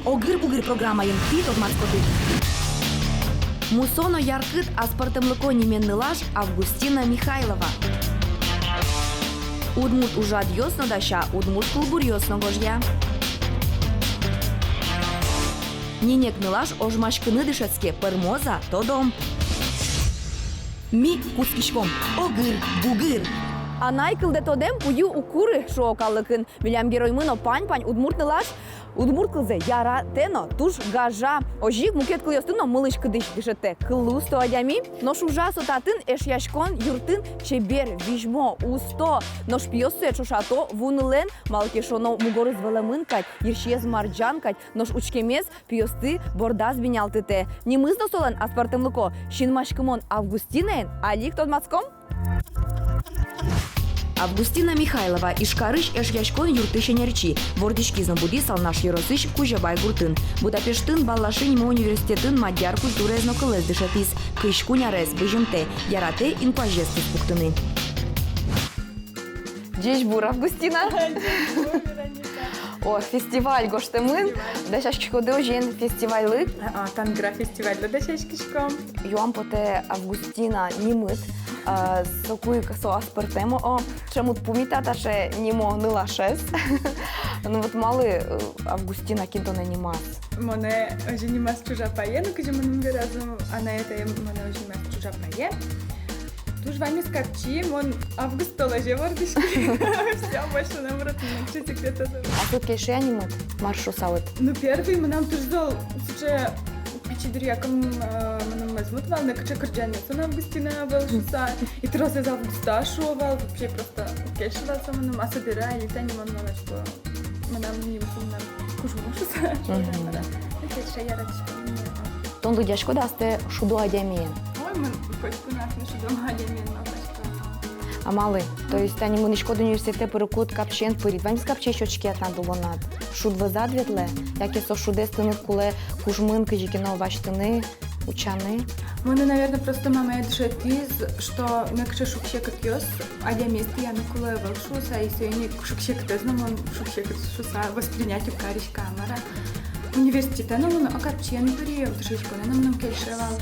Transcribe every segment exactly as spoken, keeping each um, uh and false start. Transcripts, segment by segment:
«Огыр-бугыр» программаын тӥ тодматскоды. Мусо но яркыт аспӧртэмлыко нимен нылаш Августина Михайлова. Удмурт ужрадъёс но дася, удмурт кылбуръёс но гожъя. Ненег нылаш ожмаськыны дышетске, пӧрмоз-а, тодом. Ми кутскиськом. Огыр-бугыр. Анай кылдэ тодэм, пую уг куры, шуо калыкын. Милям героймы но пань-пань удмурт нылаш. Удмурт кылзэ яратэ но туж гажа. Озьы ик мукет кылъёсты но мылысь-кыдысь дышетэ кыллы усто адями. Нош ужа со татын, Эшъяськон юртын, чебер, визьмо, усто. Нош пиос сое ӵошато вунылэн, малы ке шуоно, мугорыз вӧлэмын кадь, йырсиез марӟан кадь. Нош учкемез пиосты бордаз бинялтытэ. Нимыз но солэн аспӧртэмлыко, синмаськымон Августинаен. Али ик тодматском. Августина Михайлова Ижкарысь Эшъяськон юртысь ӧнерчи, вордӥськиз но будӥз Алнаш ёросысь Кузебай гуртын. Будапештын Баллаши нимо университетын мадьяр культураез но кылэз дышетӥз. Кызь куинь арес, бызьымтэ, яратэ инкуазез туспуктыны. Ӟечбур, Августина. Ӟечбур, Вероника. О, фестиваль гожтэмын. Фестиваль. Дасяськиськоды озьыен фестивальлы? А, а, «Тангыра» фестивальлы дасяськиськом. Юан потэ Августина нимыд. А, соку ик со аспӧртэм, о, ӵемыт пумита таӵе нимо нылашез. Ну вот малы, э, Августина, кин тонэ нимаз? Монэ озьы нимаз чужапае, ну, кызьы мыным веразы, анай-атае монэ озьы нимаз чужапае. Туж ваньмыз капчи, мон август толэзе вордӥськи. Всё, больше номер, ну, кыӵе секрет это. А тыныд кельше-а нимыд, мар шуысалыд? Ну, первый мынам туж зол, сыӵе пичи дыръя ик, э, мыным мӧзмыт вал, нокыӵе кырӟанъёсын Августина ӧвӧл шуыса. И тросэз Августа шуо вал, вообще просто кельше вал со мыным, а собере али тани мон валасько, мынам нимсы мынам кужмо шуыса. Мгм. Ну, кельше, яратӥсько мон. Тон лыдъяськод-а астэ шудо адямиен? Ой, мон котьку но астэ шудо адямиен малпасько. А малы? То есть тани мынӥськод университетэ, пырыкуд, капчиен пырид, ваньмыз капчиесь учке-а тынад улонад? Шуд вӧзад ветлэ? Яке со шудэз тыныд кулэ кужмын кызьы ке но басьтыны, утчаны? Монэ, наверно, просто мамае дышетӥз, что нокыӵе шуг-секытъёс адямиез тӥяны кулэ ӧвӧл шуыса, и соин ик шуг-секытэз но мон шуг-секыт шуыса воспринять уг кариськы, мар-а. Университетэ но мон капчиен пыри, дышетсконэ но мыным кельше вал.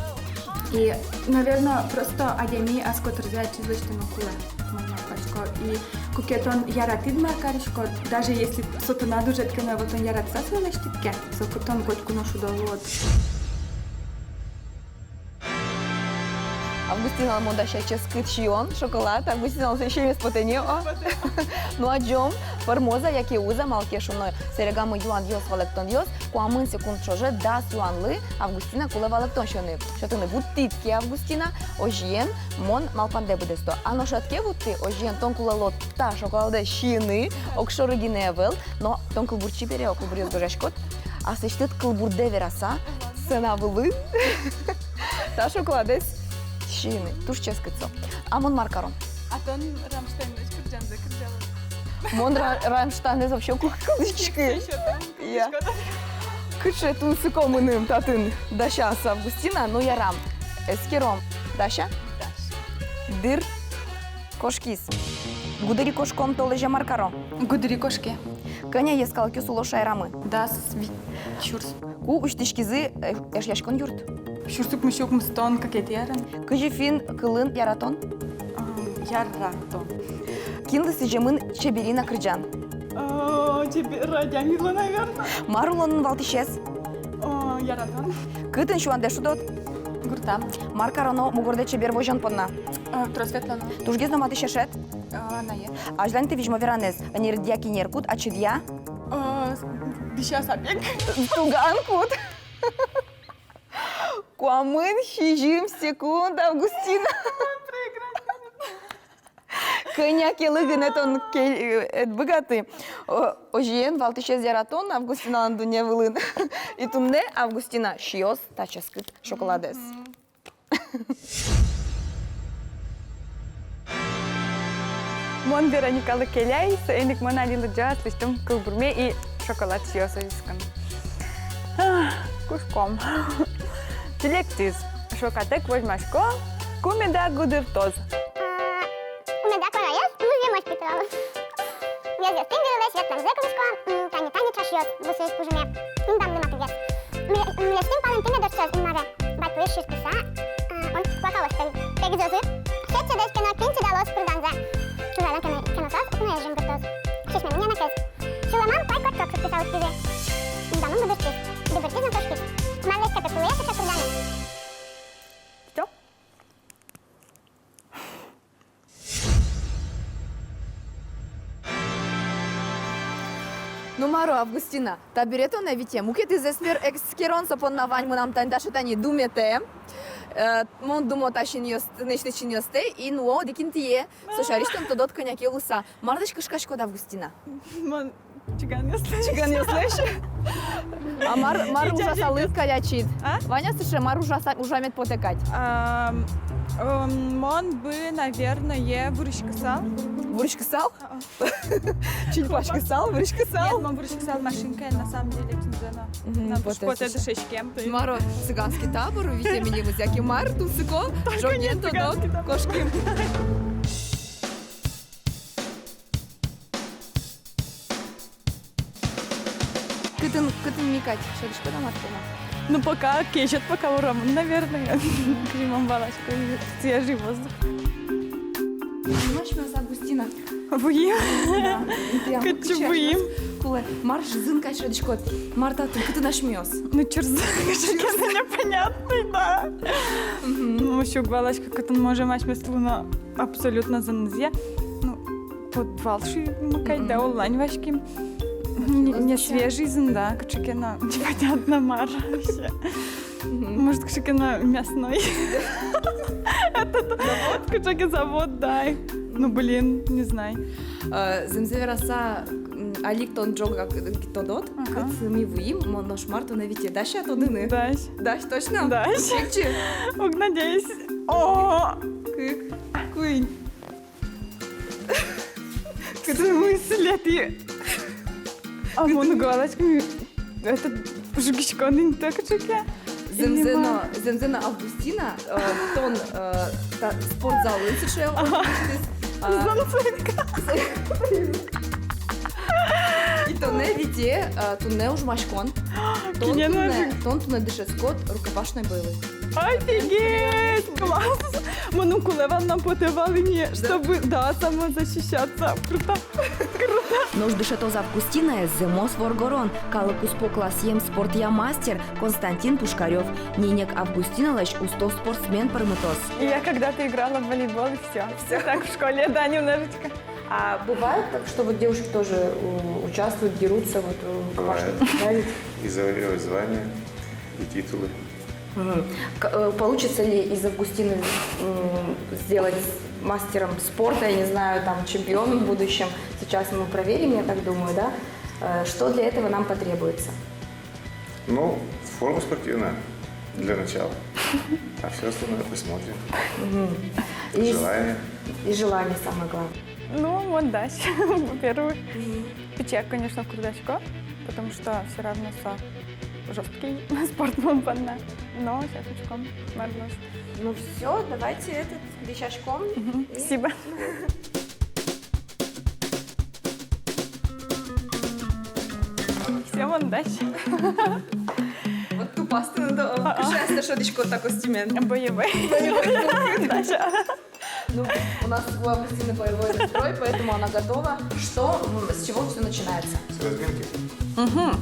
И, наверно, просто адями ас котырзэ ачиз лэсьтыны кулэ, мон малпасько. И куке тон яратӥд, мар кариськод, даже если со тынад ужед ке но, вот тон яратыса сое лэсьтӥд ке, соку тон котьку но шудо луод. Августиналэн мон дася ческыт сиён, шоколад. Августиналэн сиемез потэ ни, о? Потэ. Ну, адӟом, пӧрмоз-а яке уз-а, малы ке шуоно, сэрегамы юанъёс, валэктонъёс. Куамын секунд ӵоже дас юанлы Августина кулэ валэктон сётыны. Сётыны. Вуттӥд ке, Августина, озьыен мон малпандэ быдэсто. А нош ӧд ке вутты, озьыен тон кулэ луод та шоколадэз сиыны, огшоры гинэ ӧвӧл, но тон кылбурчи бере, о, кылбуръёс гожъяськод, аслэсьтыд кылбурдэ вераса, сцена вылын та шоколадэз сиыны. Туж ческыт со. А мон мар каро? А тон Рамштайнлэсь кырӟанзэ кырӟалод. Мон Ра-, Рамштайнэз вообще уг кылӥськы. Ещё там. Я. Кыӵе тунсыко мыным татын дасяз Августина, ну, ярам. Эскером. Дась-а? Дась. Дыр кошкиз. Гудыри кошкон толэзе мар каро? Гудыри кошке. Кӧня йӧскалыкъёс уло шаерамы? Дас вить сюрс. Ку усьтӥськизы, э, Эшъяськон юрт? Сюрс укмыссю укмыстон кыкетӥ арын. Кызьы финн кылын яратон? А, яратон. Кинлы сӥземын «Чеберина» кырӟан? А, чебер адями луо, наверно. Мар улонын валтӥсез? А, яратон. Кытын сюандэ шудод? Гуртам. Мар кароно мугордэ чебер возён понна? А, трос ветлоно. Тужгес но матысь эшед? А, анае. Азьланьты визьмо веранэз: ӧнердъя киньыр кут, ачидъя? А, с-, дӥся сапег. Туган кут. Куамын сизьым секунд, Августина. Кӧня ке лыгыны тон ке-, э, ӧд быгаты. О, озьыен, валтӥсез яратон Августиналэн дунне вылын. И туннэ Августина сиёз та ческыт шоколадэз. Мгм. Мон Вероникалы келяй, соин ик мон али лыдӟо аслэсьтым кылбурме и шоколад сиё со вискын. Ах, кушком. Чилектӥз. Шоколадтэк возьмасько, ку меда гудыртоз. Ку меда куараез музъемозь питралоз. Везъёстӥ гырылэсь ветлэмзэ кылӥсько, м, тани-тани ӵашъёс бусыысь пужыме. Инбамлы матыгес. Миле-, милесьтым палэнтӥ мед ортчоз Инмаре. Бадьпуысь ширтыса, а, он куакалоз пе-, пегӟозы. Сыӵе дыръя ке но, кин чидалоз пырданзэ. Шура ке но, ке но соос укноез жингыртоз. Шишмемын яна кез. Сюлэмам пай котькуд шуктыса уттӥзы. Инбамын будӥськиз. Дыбыртӥз но кошкиз. Марлэсь ке пе кулэ сыӵе пырданы. Всё. Ну, мар-о, Августина, табере тонэ вите. Мукетыз эскер-, эскерон со понна вань мынам тани, таӵе тани думетэ. Э, мон думо та синъёс-, тынэсьтыд синъёстэ, и нуо одӥг интые. Со сярысь тон тодод кӧня ке луыса. Марлэсь кышкаськод, Августина? Мон чиганъёслэсь. Чиганъёслэсь? А мар, мар ужасалыд кадь ачид? А? Вань-а сыӵе, мар ужаса-, ужамед потэ кадь? Ам, м, мон бы, наверное, вурыськысал. Вурыськысал? А-а. Чильпаськысал, вурыськысал? Нет, мон вурыськысал машинкаен, на самом деле, тӥни зэно. Мгм, нам потэ, потэ сыӵе. Дышетскем. Мар-о, цыганский табор витемын ини, яке мар, тунсыко, только жонген тодо, кошким. Кытын, кытын ми кадь, шӧдӥськод-а мар ке но? Ну, пока кезьыт, пока урамын, наверное. Кызьы мон валасько, свежий воздух. Мар асьмеос, Августина? Вуим. Да. Кытчы вуим? Кулэ, мар зын кадь шӧдӥськод? Мар татын, кытын асьмеос? Ну, чырзы, кыӵе ке но непонятный, да. Мгм. Ну, ещё уг валаськы, кытын можем асьмеос луыны. Абсолютно зынызъя. Ну, подвал шуимы кадь, да, олань ваським. Не, не свежий зын, да, кыӵе ке но, непонятно мар вообще. Мгм. Может, кыӵе ке но мясной. Этот, кыӵе ке завод, да. Ну, блин, не знаю. Э, зэмзэ вераса, м, али ик тон ӝог-а, э, тодод, ага, кытчы ми вуим, мон нош мар тонэ вите. Дась-а тодыны? Дась. Дась, точно? Дась. Кытчы? Уг надеюсь. О! Кык, куинь. В смысле ты? А мон уг валаськы, это жугиськон интык ӵуке. Зэмзэ но, зэмзэ но, Августина, э, тон, э, та, спортзалын сыӵе. Ага. Зонсынка. И тонэ вите, э, туннэ ужмаськон. Тон туннэ, тон туннэ дышетскод рукопашной боевой. Офигеть! Класс! Мыным кулэ вал, нам потэ вал ини, чтобы, да, самозащищаться. Круто! Круто! Нош дышетоз Августинаез зэмос воргорон, калык куспо классъем спортъя мастер Константин Пушкарёв. Ненег Августиналэсь усто спортсмен пӧрмытоз. Я когда-то играла в волейбол, и всё. Всё. Так, в школе, да, немножечко. А бывает так, что вот девушки тоже, м, участвуют, дерутся, вот, м, бывает. Да, ведь? И завоевывать звания, и титулы. Мгм. К-, э, получится ли из Августины, м, сделать мастером спорта, я не знаю, там, чемпионом в будущем? Сейчас мы проверим, я так думаю, да? Э, что для этого нам потребуется? Ну, форма спортивная для начала. А всё остальное посмотрим. Мгм. И с-, желание. И желание самое главное. Ну, мон дась, во-первых. Мгм. Пичияк, конечно, курдасько, потому что всё равно со жёсткий спорт мон понна. Но сейчас учком, мар луоз. Ну всё, давайте этот, дӥсяськом. Мгм. И спасибо. Всё, мон дась. Вот тупаз тыныд, да, а-а, кыӵе асьтэ шӧдӥськод та костюмен? Боевой. Боевой. Дась. Ну, у нас у Августины боевой настрой, поэтому она готова. Что, м, с чего всё начинается? С разминки. Мгм.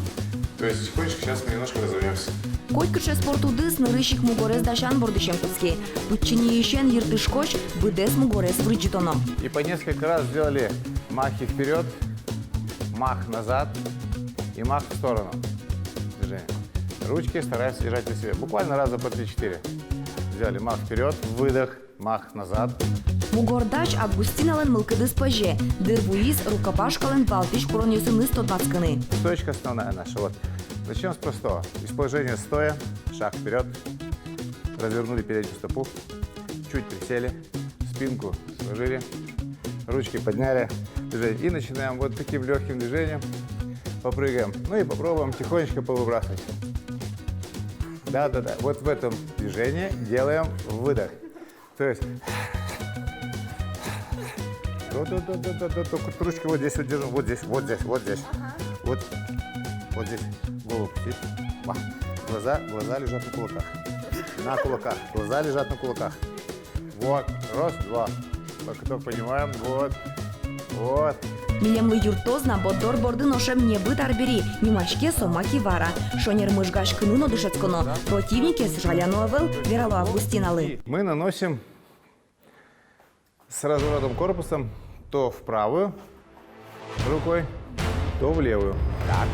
То есть тихонечко сейчас мы немножко разомнёмся. Котькыӵе спорт удыс нырысь ик мугорез дасян бордысен кутске. Пыччиньысен йыртышкозь быдэс мугорез вырӟытоно. И по несколько раз сделали махи вперёд, мах назад и мах в сторону. Движение. Ручки стараемся держать при себе. Буквально раза по три-четыре. Сделали мах вперёд, выдох, мах назад. Мугор дась Августиналэн мылкыдыз пӧзе. Дыр вуиз рукопашкалэн валтӥсь куронъёсыныз тодматскыны. Точка основная наша. Вот. Начнём с простого. Из положения стоя, шаг вперёд. Развернули переднюю стопу. Чуть присели. Спинку сложили. Ручки подняли. Движение. И начинаем вот таким лёгким движением. Попрыгаем. Ну и попробуем тихонечко повыбрасывать. Да, да, да. Вот в этом движении делаем выдох. То есть. Да, да, да, да, да, да, только ручки вот здесь вот держим, вот здесь, вот здесь, вот здесь. Ага. Вот. Вот здесь голову опустить. Ва. Глаза, глаза лежат на кулаках. На кулаках. Глаза лежат на кулаках. Вот. Раз, два. Локоток поднимаем. Вот. Вот. Милемлы юрттоз на борддор бордын ошем небыт арбери, нимаське со макивара. Шонер мыжгаськыны но дышетсконо. Противникез жаляно ӧвӧл, верало Августиналы. Мы наносим с разворотом корпусом то в правую рукой, то в левую. Так,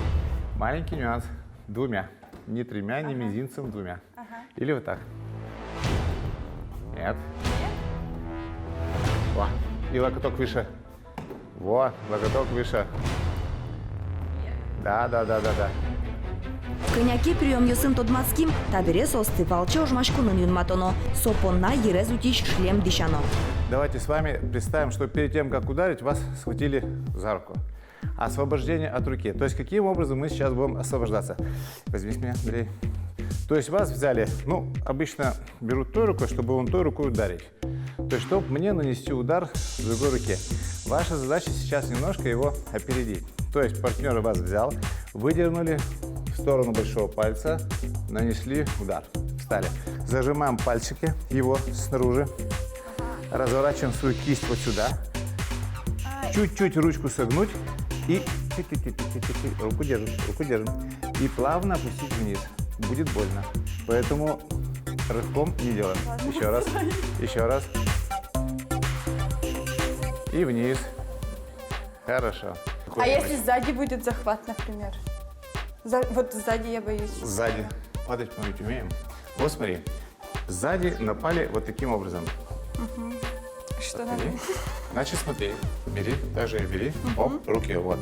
маленький нюанс. Двумя. Не тремя, не мизинцем, двумя. Ага. Или вот так. Нет. Во. И локоток выше. Во, локоток выше. Да, да, да, да, да. Кӧня ке приёмъёсын тодматским, табере соосты валче ожмаськонын юнматоно, со понна йырез утись шлем дӥсяно. Давайте с вами представим, что перед тем, как ударить, вас схватили за руку. Освобождение от руки. То есть, каким образом мы сейчас будем освобождаться? Возьми меня, Андрей. То есть, вас взяли, ну, обычно берут той рукой, чтобы вон той рукой ударить. То есть, чтоб мне нанести удар с другой руки. Ваша задача сейчас немножко его опередить. То есть, партнёр вас взял, выдернули в сторону большого пальца, нанесли удар. Встали. Зажимаем пальчики его снаружи. Разворачиваем свою кисть вот сюда. Чуть-чуть ручку согнуть и ти-ти-ти-ти-ти-ти. Руку держим, руку держим. И плавно опустить вниз. Будет больно. Поэтому рывком не делаем. Ещё раз. Ещё раз. И вниз. Хорошо. А если сзади будет захват, например? За- Вот сзади я боюсь. Сзади. Падать мы ведь умеем. Вот смотри. Сзади напали вот таким образом. Мгм. Что надо? Смотри. Значит, смотри. Бери, даже бери. Мгм. Оп, руки, вот.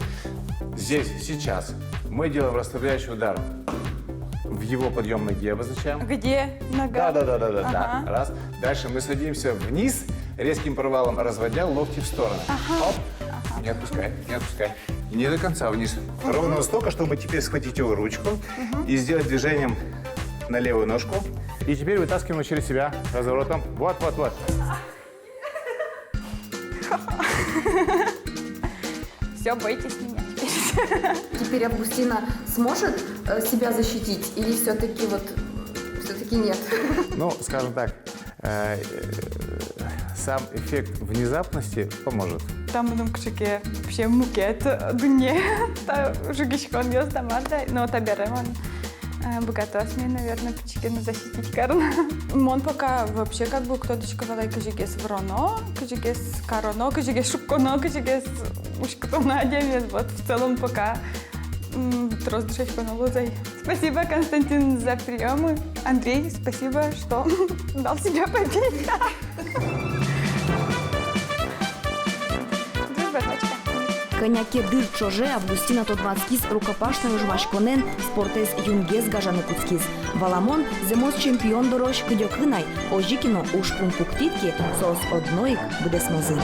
Здесь, сейчас мы делаем расслабляющий удар. В его подъём ноги обозначаем. Где нога? Да, да, да, да, да, да. Ага. Раз. Дальше мы садимся вниз, резким провалом разводя локти в стороны. Ага. Оп. Ага. Не отпускай, не отпускай. Не до конца вниз. Мгм. Ровно настолько, чтобы теперь схватить его ручку и сделать движением на левую ножку. И теперь вытаскиваем через себя разворотом. Вот, вот, вот. Все, боитесь меня теперь. Теперь Августина сможет, э, себя защитить или все-таки вот, все-таки нет? Ну, скажем так, э, э, сам эффект внезапности поможет. Та мыным кыӵе ке вообще мукет дунне, та жугиськонъёс та мар да, но табере мон, э, быгатоз ме, наверное, пичи ке но защитить карыны. Мон пока вообще как бы уг тодӥськы вал ай, кызьы гес выроно, кызьы гес кароно, кызьы гес шукконо, кызьы гес уськытоно адямиез. Вот в целом пока, м, трос дышетсконо луоз ай. Спасибо, Константин, за приёмы. Андрей, спасибо, что дал себя побить. Дружба, точка. Кӧня ке дыр ӵоже Августина тодматскиз рукопашной ожмаськонэн, спортэз юнгес гажаны кутскиз. Валамон, зэмос чемпион дорозь кыдёкын ай, озьы ке но ужпум пуктӥд ке, соос одно ик быдэсмозы.